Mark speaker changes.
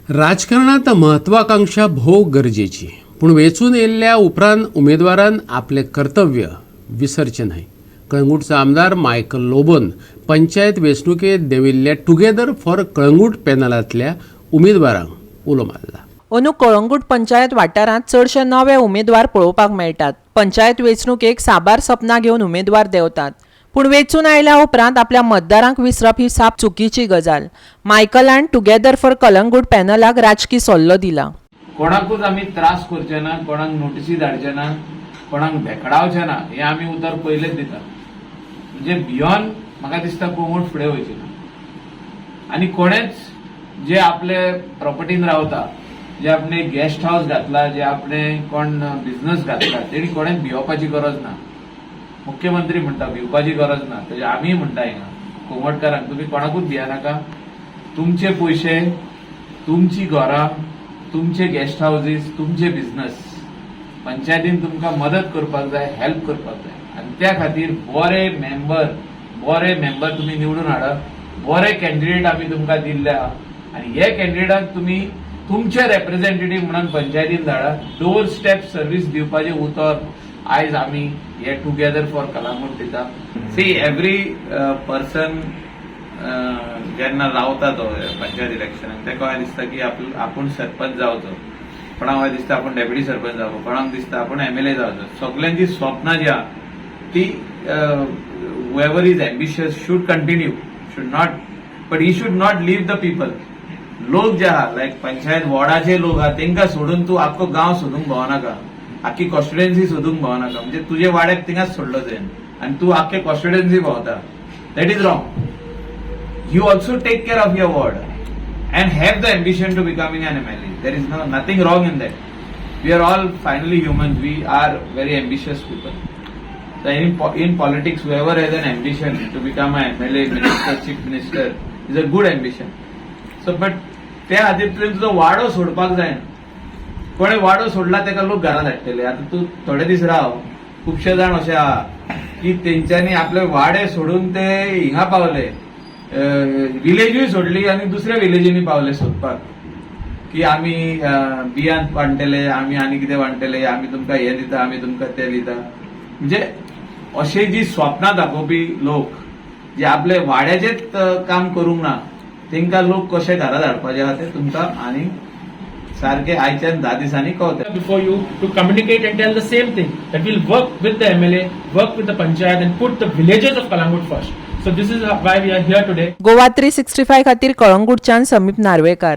Speaker 1: राजकारणात महत्वाकांक्षा भोव गरजेची, पूण वेंचून येयल्ल्या उपरांत उमेदवारान आपलें कर्तव्य विसरचें न्हय. कळंगूटचो आमदार मायकल लोबोन पंचायत वेंचणुकेंत देंविल्ल्या टुगेदर फॉर कळंगूट पॅनलांतल्या उमेदवारांक उलो मारला.
Speaker 2: अंदू कळंगूट पंचायत वाठारांत चडशे नवे उमेदवार पळोवपाक मेळटात. पंचायत वेंचणुकेक साबार सपनां घेवन उमेदवार देंवतात, पूण वेंचून आयल्या उपरांत आपल्या मतदारांक विसरप ही साप चुकीची गजाल. मायकलान टुगेदर फॉर कलंगूट पॅनलाक राजकी सल्लो दिला.
Speaker 3: कोणाकूच आमी त्रास करचे ना, कोणाक नोटिसी धाडचे ना, कोणाक भेकडावचे ना, हें आमी उतर पयलेच दिता. म्हणजे भियोन म्हाका दिसता कोंगूट फुडें वयची ना. आनी कोणेच जे आपले प्रॉपर्टीन रावता, जे आपणे गेस्ट हावस घातला, जे आपणे कोण बिझनस घातला, तेणी कोणेच भियोवपाची गरज ना. मुख्यमंत्री म्हणटा भिवपाची गरज ना, तशें आमीय म्हणटा हिंगा कोंगटकारांक, तुमी कोणाकूच भियानाका. तुमचे पयशे, तुमची घरां, तुमचे गेस्ट हावजीस, तुमचे बिझनस, पंचायतीन तुमकां मदत करपाक जाय, हेल्प करपाक जाय. आनी त्या खातीर बरे मेंबर, बरे मेंबर तुमी निवडून हाडा. बरे कॅन्डिडेट आमी तुमकां दिल्ले आहा आनी हे कॅन्डिडेटाक तुमी तुमचे रेप्रेझेंटेटीव म्हणून पंचायतीन धाडा. डोर स्टेप सर्वीस दिवपाचें उतर आयज आमी हे टुगेदर फॉर कलांगूट दिता.
Speaker 4: सी, एवरी पर्सन जेन्ना रावता तो पंचायत इलेक्शनाक, तेका अशें दिसता की आपूण सरपंच जावचो, कोणाक अशें दिसता आपूण डेप्युटी सरपंच जावचो, कोणाक दिसता आपूण एमएलए जावचो. सगल्यांची स्वप्नां जी आहा ती, whoever is ambitious should continue, should not, but he should not leave the people. लोक जे आहा, लायक पंचायत वॉर्डाचे लोक आहा, तेंकां सोडून तूं आख्खो गांव सोदूंक भोवनाका, आख्खी कॉन्स्टिट्युएन्सी सोदूंक भोवनाका. म्हणजे तुजे वाड्याक थिंगाच सोडलो तुवें आनी तूं आख्खे कॉन्स्टिट्युएन्सी भोंवता, that is wrong. You also take care of your ward and have the ambition to becoming an MLA. There is no nothing wrong in that. We are all finally humans. We are very ambitious people. So in politics, whoever has an ambition to become an MLA, minister, chief minister is a good ambition. So, but त्या खातीर तुवें तुजो वाडो सोडपाक जायना. कोणे वाडो सोडला तेका लोक घरांत हाडटले. आतां तूं थोडे दीस राव, खुबशे जाण अशे आहा की तेंच्यांनी आपले वाडे सोडून ते हिंगा पावले, विलेजूय सोडली आनी दुसऱ्या विलेजींनी पावले सोदपाक की आमी बियांत वांटले, आमी आनी कितें वांटले, आमी तुमकां हें दिता, आमी तुमकां तें दिता. म्हणजे अशे जी स्वप्नां दाखोवपी लोक जे आपले वाड्याचेच काम करूंक ना, तेंकां लोक कशे घरा धाडपाचे आहा ते तुमकां आनी सारके आयच्यान 10 दिसांनी कळतले.
Speaker 5: Before you to communicate and tell the same thing, that we'll work with the MLA, work with the panchayat and put the villages of Kalangut first. So this is why we are here today.
Speaker 2: Goa 365 खातीर कळंगूटच्यान समीप नार्वेकार.